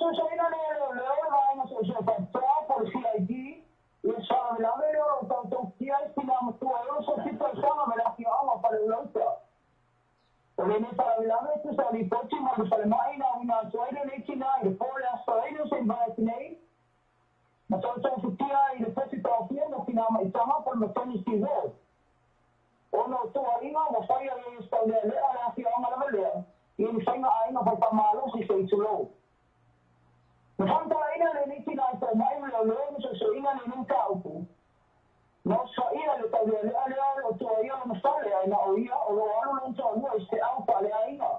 suesueina lea e leoleo le Vaega Suesue Faapitoa po o le CID i le faalavelave lea o lo o tautautia ai tina matua e 67 tausaga mai le afioaga o Faleulauta. O lenei faalavelave e tusa o lipoti mai le falemai na auina atu ai lenei tina i le po o le Aso Faraile o Seni atu nei, na tautaufitia ai i le potu taofia mo tina maitaga po o le maternity ward. Ona o tuuaiga ua faia i ai e se taulealea o le afioaga lava lea i ni faiga aiga faifamalosi se i tulou. Na faamatalaina lenei tina i fomai ma leoleo ma suesueina lenei mataupu. Na osofaia le taulealea lea o lo o tuuaia lona fale ae na o ia o lo o alu lona toalua i se au faaleaiga.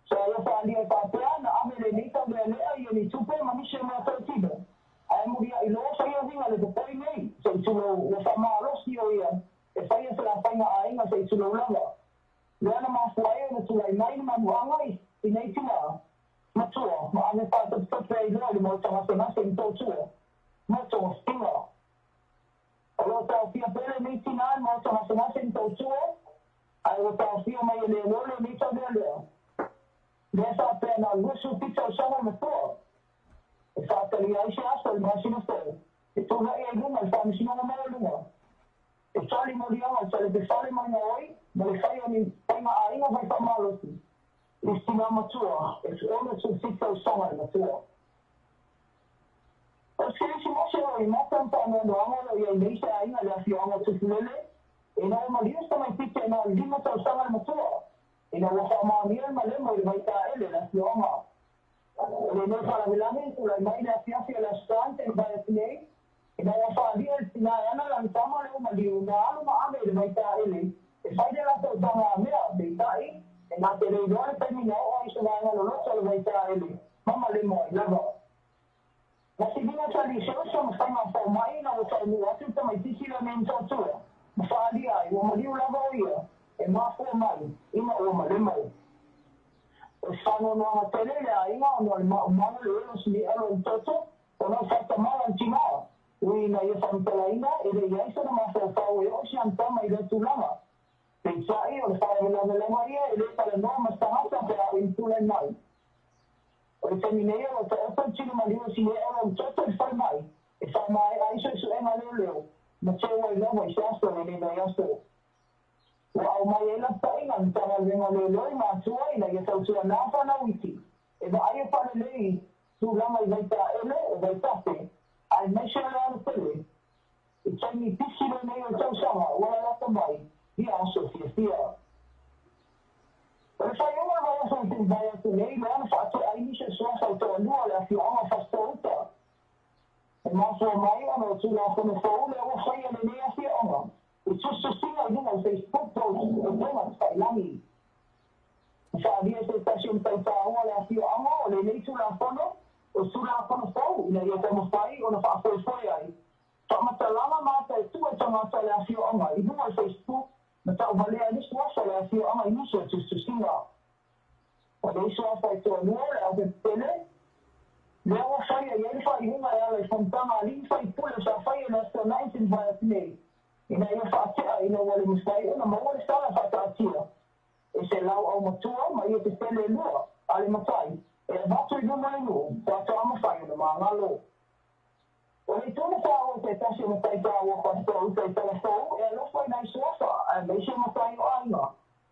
Sa ia faaalia e faapea na ave lenei taulealea i ni tupe ma nisi o mea tautino, ae muliai loa faia uiga le popoi nei, se i tulou, ua faamalosi o ia e faia se lafaiga aiga se i tulou lava. Lea na mafua ai ona tulai mai le manuaga i nei tina matua ma ave faatopetope ai loa i le maota gasegase i Motootua, ma togafitiga. O lo o taofia pea lenei tina i le maota gasegase i Motootua, ae ua taofia mai e leoleo lenei taulealea. Lea faapea na o le 27 tausaga le matua e faatalia ai se aso i le masina fou e tulai ai luga i le Faamasinoga Maualuga e tali moliaga i talepefale mai gaoi ma le fai o ni faiga aiga faifamalosi i se tina matua e 67 tausaga le matua. O se isi mose o i mata ma faanoanoaga o lo o i ai nei se aiga i le afioaga o Tufulele, ina ua maliu se tamaitiiti e na o le 5 tausaga le matua, ina ua faamaonia le malemo i le vaitaele i le afioaga. O lenei faalavelave na tulai mai i le afiafi o le Aso Sa na mavae atu nei, ina ua faaalia e le tina e ana lana tama lea ua maliu na alu ma ave i le vaitaele e fai le latou tagamea, peitai, e na te le iloa le taimi na oo ai se vaega loloto o le vaitaele ma malemo ai lava. Na siliga tali seoso ma faiga fomai ina ua taunuu atu le tamaitiiti lenei Motootua ma faaalia ai ua maliu lava o ia e mafua mai ina ua malemo. O se faanoanoaga tele i le aiga ona o le maumau o le olo sili'a lona toto ona o faatamala le tina. Ui ina ia faamatalaina e le i ai sona mafaufau e oo si ana tama i lea tulaga. Peitai o le faalavelave lava ia e le talanoa ma se tagata pe a ui tulai mai. O le taimi nei o lo o taoto le tino maliu o Sine'a lona toto i le falemai e faamaea ai suesuega leoleo ma teu ai lava i se aso o lenei vaiaso. Ua aumai ai lapataiga le Matagaluega o Leoleo i matua ina ia tautuanā fanau iti e vaaia faalelei tulaga i vaitaele o vaitafe aemaise o le alatele i taimi pisi lenei o le tausaga ua lalata mai ia aso fiafia. O le faaiuga o le vaiaso na tuuvae atu nei lea na faatea ai nisi o suafa i toalua o le afioaga o Fasitoo-uta. E mafua mai ona o Tulafono fou lea ua faia e lenei afioaga i tusitusiga i luga o le Facebook post o upega tafailagi. Na faaalia e se tasi o matautaua o le afioaga o lenei Tulafono o se Tulafono fou ina ia taumafai ona faafoefoe ai faamatalaga ma ata e tuu e tagata o le afioaga i luga o le Facebook na tauvalea ai le suafa o le afioaga i nisi o tusitusiga. O nei suafa e toalua o le aupepele lea ua faia i ai le faaiuga e ala i fonotaga a alii faipule sa faia i le Aso Toonai se mavae atu nei, ina ia faatea ina ua le mafai ona maua le sala faataatia e se lauau matua ma ia tetele e lua a le matai e avatu i luma o le nuu faatoa mafai ona magalo. O le itu na taua e se tasi o matai taua Fasitoo-uta i Talafou e alofa i nai suafa aemaise o matai o aiga,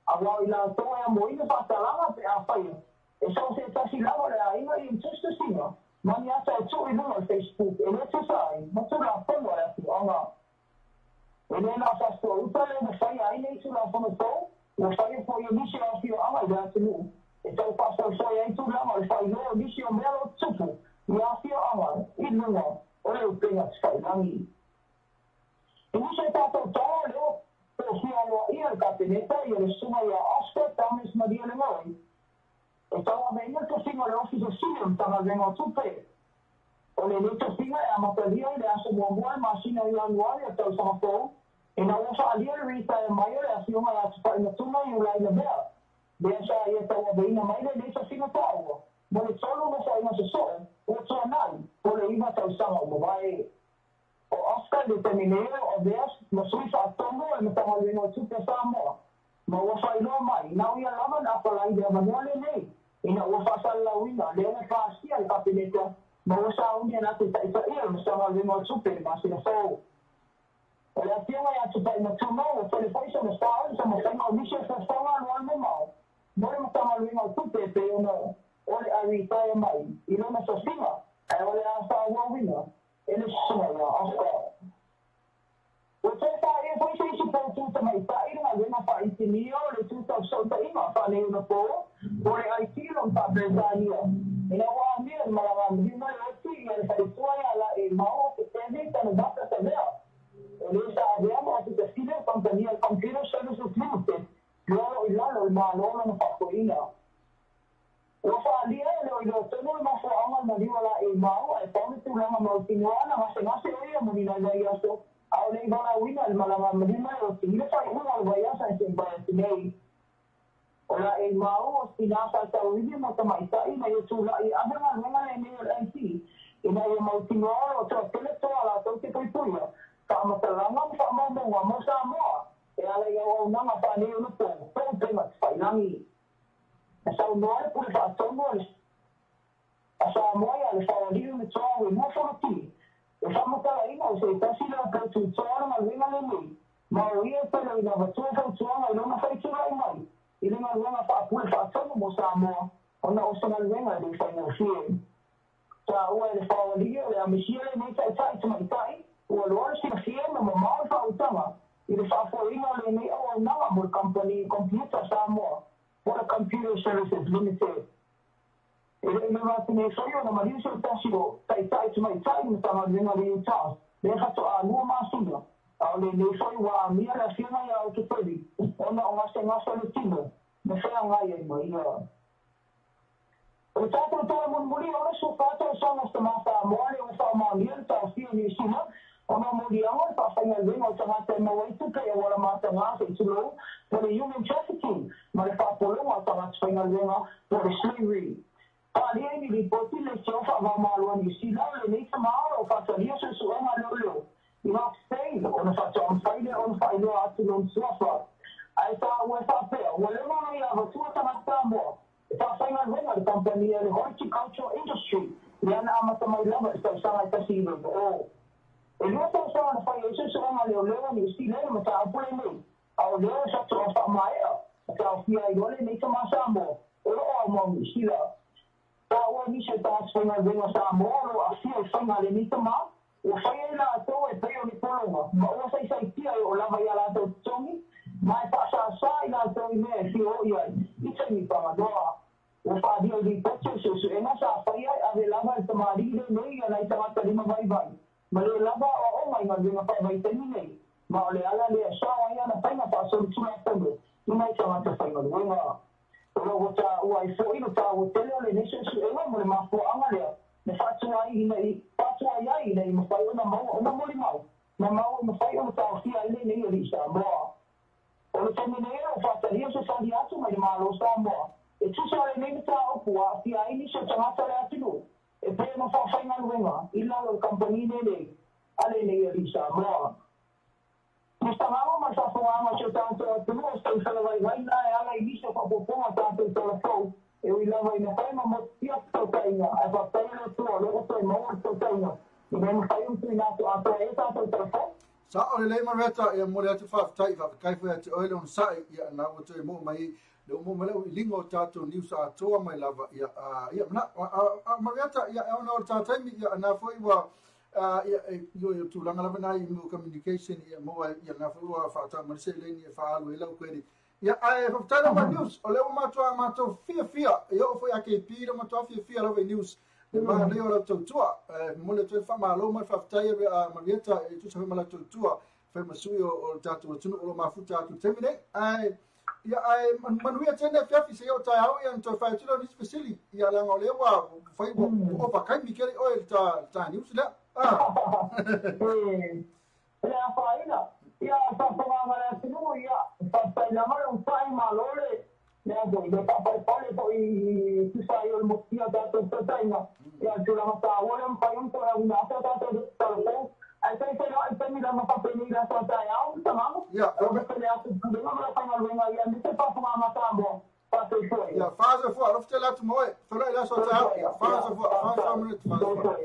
aua o i latou e amoina faatalaga pe a faia e so o se tasi lava o le aiga i tusitusiga ma ni ata e tuu i luga o le Facebook e le tusa ai ma Tulafono a le afioaga. E le na o Fasitoo-uta lea na faia ai nei Tulafono fou, ua faia foi e nisi o afioaga i le atunuu e tau faafoefoe ai tulaga o le faailoa o nisi o mea o lo o tutupu i afioaga i luga o le upega tafailagi. I nisi o tatou tala, o lea ua tofia aloaia e le Kapeneta ia le susuga ia Oscar Thomas Maria Legoi e tauaveina le tofiga o le Ofisa Sili o le Matagaluega o Tupe. O lenei tofiga e amatalia i le aso muamua o le masina o Ianuari o le tausaga fou, ina ua faaalia le retire mai o le afioga ia Tupaimatuna Iulai Lavea, lea sa ia tauaveina mai lenei tofiga taua mo le tolu nofoaiga sosoo ua tuanai po o le 9 tausaga o mavae. O Oscar i le taimi nei o avea ma sui faatonu o le Matagaluega o Tupe a Samoa, ma ua faailoa mai na o ia lava na apalai i le avanoa lenei ina ua Ua faasalalauina lea ua pasia e le Kapeneta ma ua saunia na te ta'itaia le Matagaluega o Tupe i le masina fou. O le afioga ia Tupa'imatumau ua tele fo'i sona sao i le taumafaiga o nisi o fuafuaga alualu mamao mo le Matagaluega o Tupe e pei ona o le a retire mai i lona tofiga ae o le a fa'aauauina e le susuga ia Oscar. Ua toe fa'aia foi se isi poutu tamaita'i le galuega fa'ainisinia o le itu tau feso'otaiga fa'aneionapo po o le IT lona fa'aperetania ina ua amia i le malaga amiliu mai oti ia le faletua ia Laʻeimau o Keteve Tanuvasa Savea o le sa avea ma Ofisa Sili o kamupani a le Computer Services Limited lea o lo'o i lalo o le Malo lona fa'afoeina. Ua fa'aalia e le o iloa tonu le mafua'aga o le maliu a Laʻeimau ae pau le tulaga mautinoa na gasegase o ia mo ni nai vaiaso a o le'i valaauina i le malaga maliu mai oti i le faaiuga o le vaiaso e se'i atu nei. O Laʻeimau o se tinā faatauivi mo tamaita'i ina ia tula'i e ave galuega lenei o le IT ina ia mautinoa o lo'o toatele toa latou te puipuia fa'amatalaga ma fa'amaumauga mo Samoa e ala i auaunaga fa'aneionapo po o upega tafailagi. Na saunoa le pule fa'atonu a le a Samoa ia Lefaoali'i le Toa Uelua Fonoti e fa'amatalaina o se tasi lea o poututoa o le galuega lenei ma o ia e pele ina avatua fautuaga i lona faitula'i mai i le galuega fa'apule fa'atonu mo Samoa ona o se galuega e lē faigofie. Ta'ua e Lefaoali'i o le amisia lenei ta'ita'i tamaita'i ua loa le silafia ma mamao le fa'autaga i le fa'afoeina o lenei auaunaga mo le kamupani computer Samoa po o le Computer Services Limited. E le'i leva atu nei foi ona maliu se tasi o ta'ita'i tamaita'i i le Matagaluega a le UTAS lea fato'a 2 masina a o lenei foi ua amia le afioga ia Oketeli ona o gasegase o le tino na feagai ai ma ia. O le tatou tala mulimuli o le 14 tausaga o se tamā Samoa lea ua fa'amaonia le taofia i Niu Sila ona o moliaga o le fa'afaigaluega o tagata e maua ai tupe e auala matagā se'i tulou po o le human trafficking ma le fa'apologa o tagata faigaluega po o le slavery. Pa'alia i ni lipoti leitio fa'avaomalo a Niu Sila o lenei tamā o lo'o fa'atalia su'esu'ega a leoleo i Hawke's Bay ona fa'ato'a mafai lea ona fa'ailoa atu lona suafa ae tāua e fa'apea ua leva ona ia avatua tagata Samoa e fa'afaigaluega i le kamupani a le Horticultural Industry lea na amata mai lava i le tausaga e 1990. E 2 tausaga na fai ai su'esu'ega a leoleo a Niu Sila i le mataupu lenei a o lea e fa'ato'a fa'amae'a ma taofia ai loa lenei tamā Samoa o lo'o aumau Niu Sila. Ta'ua nisi o tagata faigaluega Samoa o lo'o a'afia i faiga a lenei tamā ua fai ai latou e pei o ni pologa ma ua saisaitia e oo lava iā latou totogi ma e fa'asāsā i latou i mea e fia o'i ai i taimi paganoa. Ua fa'alia i lipoti o su'esu'ega sa faia e ave lava e le tamalii lenei ia nai tagata lima vaivai ma lē lava aoaoga i galuega fa'avaitaimi nei ma o le ala lea e sao ai ana faiga fa'asolitulafono i nai tagata faigaluega. O lo ua tāua ai fo'i le tāua tele o lenei su'esu'ega mo le mafua'aga lea na fa'atuai ina i fa'atuai ai ina ia mafai ona maua uma molimau ma mau e mafai ona taofia ai lenei ali'i Samoa. O le taimi nei o lo'o fa'atalia se tali atu mai le Malo Samoa e tusa o lenei mataupu ua a'afia ai nisi o tagata o le atunuu e pei ona fa'afaigaluega i lalo o le kamupani lenei a lenei ali'i Samoa. Mustagaga ma le faafofogaga o si o tatou atunuu o se tausala vaivai lena e ala i nisi o faaopoopoga o tatou tala fou e ui lava ina fai ma motusia fesootaiga ae faafetai i le Atua o lea ua toe maua le fesootaiga ina ia mafai ona tuuina atu atoa ai tatou tala fou. Sa'o lelei Marieta, ia momoli atu faafetai, faafetai foi ia te oe le onosai, ia na ua toe mo'o mai le ua mo'o mai le iliga o tatou news atoa mai lava, ia, ia, mana, Marieta, ia, ona o le tā taimi, ia, na foi ua, ia, io, io, tulaga lava na i mo communication, ia, maua, ia, na foi ua fa'atau mai le seleni e fa'aalu ai lau credit. Ia, ae faafetai lava news, o lea ua matua matou fiafia, ia oo foi AKP le matua fiafia lava i news, le manaia o lau tautua, momoli atu ai le faamalo ma le faafetai a Marieta e tusa foi ma lau tautua, fai ma sui o le tatou atunuu o lo o mafuta atu i le taimi nei. Ae, ia, ae manuia tene afiafi seia oo taeao, ia ona toe fai atu lea o nisi fesili, ia leaga o lea ua fai ua ova kaimi kele oe i le ta news lea. E le afaina, ia faafofoga le atunuu, ia faafetai lava le onosai malo le lea foi le faapalepale foi i tusa ai o le motusia o tatou fesootaiga. Ia o le tulaga taua lea mafai ona toe auina atu a tatou tala fou ae taitailoa i taimi lava faapenei le aso a taeao Mr. Mamo. Ia, O le pele atu i le pulega ma le aufaigaluega ia aemaise le faafofogaaga a Samoa. Faasoifua. Ia, faasoifua, alofa tele atu ma oe. Feiloai i le aso a taeao. Ia, faasoifua, faasoifua manuia. Faasoifua.